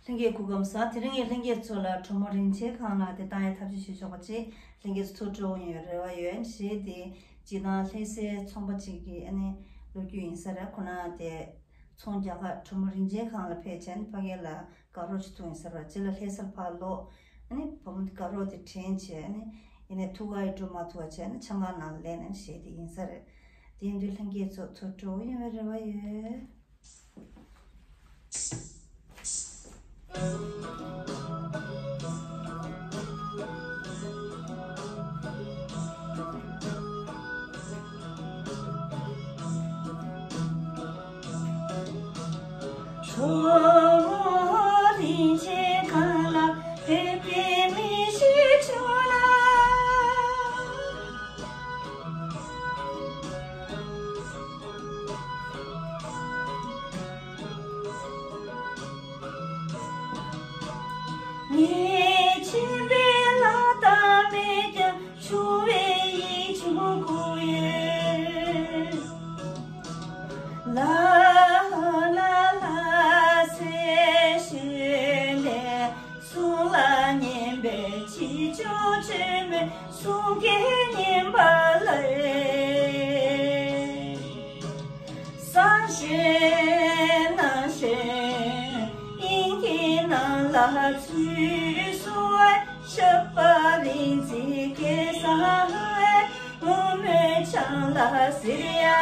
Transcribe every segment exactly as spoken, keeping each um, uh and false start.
ལྷན་རྒྱས་སྐུ་ཁམས་བཟང་། དེ་རིང་ངས་ལྷན་རྒྱས་ཚོ་ལ་གྲོ་མོ་རིན་ཆེན་སྒང་ལ་དེ་བཏང་ཡའི་ཐབས་ཤེས་ཞུ་ཆོག་པ་ཅིག་ལྷན་རྒྱས་ཚོ་ཐུགས་སྤྲོ་བོ་ཡོང་བའི་རེ་བ་ཡོད། གཞས་དེ་སྤྱིར་བཏང་ལྷ་སའི་ཚོང་པ་ཅིག་གིས་ཨ་ནི་ལོ་རྒྱུས་ཡིན་ས་རེད། ཁོ་ན་དེ་ཚོང་རྒྱག་ག་གྲོ་མོ་རིན་ཆེན་སྒང་ལ་ཕེབས་བྱས་ནས་ཕ་གི་ལ་དགའ་རོགས་ཅིག་བཏུང་ཡིན་ས་རེད། རྗེས་ལ་ལྷ་སར་ཕར་ལོག་ཨ་ནི་བུ་མོ་དེ་དགའ་རོགས་དེ་དྲན་བྱས་ཨ་ནི་ཡིན་ནའི་ཐུག་ག་ཡི་འགྲོ་མ་ཐུབ་པ་བྱས་ནས་ཆང་ཁང་ནང་ལ་ལེན་ནས་གཞས་དེ་ཡིན་ས་རེད། དེ་ཡིན་དུས་ལྷན་རྒྱས་ཚོ་ཚོ་སྤྲོ་བོ་ཡོང་བའི་རེ་བ་ཡོད། གྲོ་མོ་རིན་ཆེན་སྒང་ལ་ཕེབས་པའི་མི་ཞིག་བྱུང་ལ། ངའི་མཆིན་པའི་ལྷ་དང་མེད་ཀྱང་ཆུང་བའི་ཡིད་ཆུང་ཀུ་ཡོད། ལ་ལ་ལ་སེ་ཤེ་ལེ། གསུང་ལ་སྙན་པའི་ཆེ་ཆུང་ཆེན་མོའི་གསུང་སྐད་སྙན་པ་ལས། བཟང་ཞིང་སྣང་ཞིང་དབྱིངས་ཀྱི་ནང་ལ་ཚུད་སོང་བའི་ཞབས་པད་རིང་བརྩེའི་སྐལ་བཟང་ངུ་མོའི་ཆང་ལ་ཟེར་ཡ།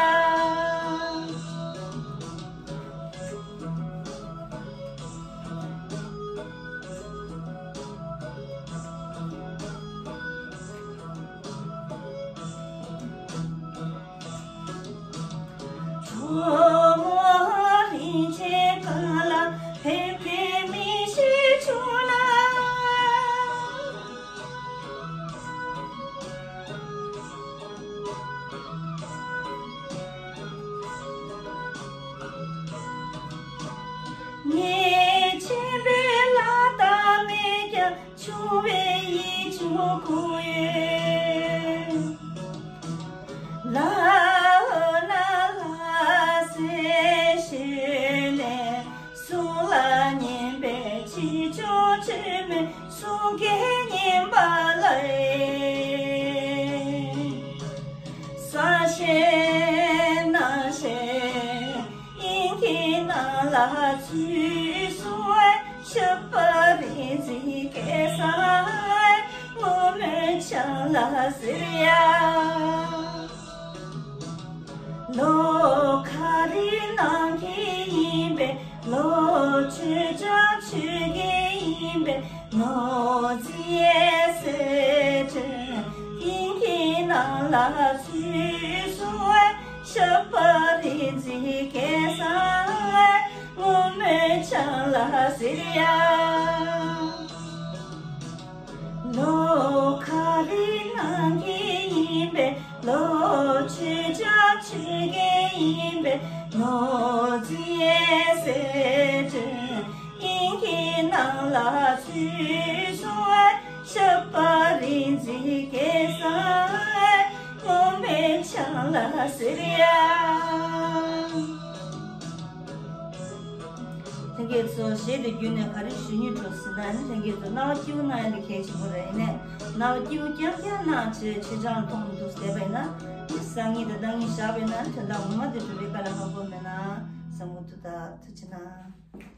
གྲོ་མོ་རིན་ཆེན་སྒང་ལ་ཕེབས་མཁན་མི་ཞིག་བྱུང་ན། ངའི་མཆིན་པའི་ལྷ་དང་མེད་ཀྱང་ཆུང་བའི་ཡིད་ཆུང་ཀུ་ཡོད། ལ་ན་ལ་སེ་ཤེ་ལེ། གསུང་ལ་སྙན་པའི་ཆེ་ཆུང་ཆེན་མོའི་གསུང་སྐད་སྙན་པ་ལས། བཟང་ཞིང་སྣང་ཞིང་དབྱིངས་ཀྱི་ནང་ལ་ཚུད་སོང་བའི་ཞབས་པད་རིང་བརྩེའི་སྐལ་བཟང་ངུ་མོའི་ཆང་ལ་ཟེར་ཡ། ལོ་ག་རེ་ནང་གི་ཡིན་པས། ལོ་ཆོས་ཀྱང་ཆོས་ཀྱི་ཡིན་པས། ནོར་རྫས་ཟེར་དོན་དབྱིངས་ཀྱི་ནང་ལ་ཚུད་སོང་བའི་ཞབས་པད་རིང་བརྩེའི་སྐལ་བཟང་ངུ་མོའི་ཆང་ལ་ཟེར་ཡ། ལོ་ག་རེ་ནང་གི་ཡིན་པས། ལོ་ཆོས་ཀྱང་ཆོས་ཀྱི་ཡིན་པས། ནོར་རྫས་ཟེར་དོན་དབྱིངས་ཀྱི་ནང་ལ་ཚུད་སོང་བའི་ཞབས་པད་རིང་བརྩེའི་སྐལ་བཟང་ངུ་མོའི་ཆང་ལ་ཟེར་ཡ། ལྷན་རྒྱས་ཚོ་གཞས་འདི་བརྒྱུད་ནས་ག་རེ་ཞུ་སྙིང་འདོད་ཟེར་ན་ནི། ལྷན་རྒྱས་ཚོ་རྣ་བ་སྐྱིད་པོ་གནང་ཡ་འདི་གལ་ཆེན་པོ་རེད། ཡིན་ནའི་རྣ་བ་སྐྱིད་པོ་རྐྱང་རྐྱང་གནང་བྱས་ཆེ་ཆུང་མཐོང་མི་འདུག་ཟེར་བས་ན། ནི་བཟང་ངན་དང་གཏམ་ངན་བཞག་པས་ན་དོན་དག་ངོ་མ་དེ་གྲུབ་པའི་དཀའ་ལས་ཁག་པོ་མེད་ན་བསམ་གྱི་འདུག་ད་ཐུགས་རྗེ་གནང་།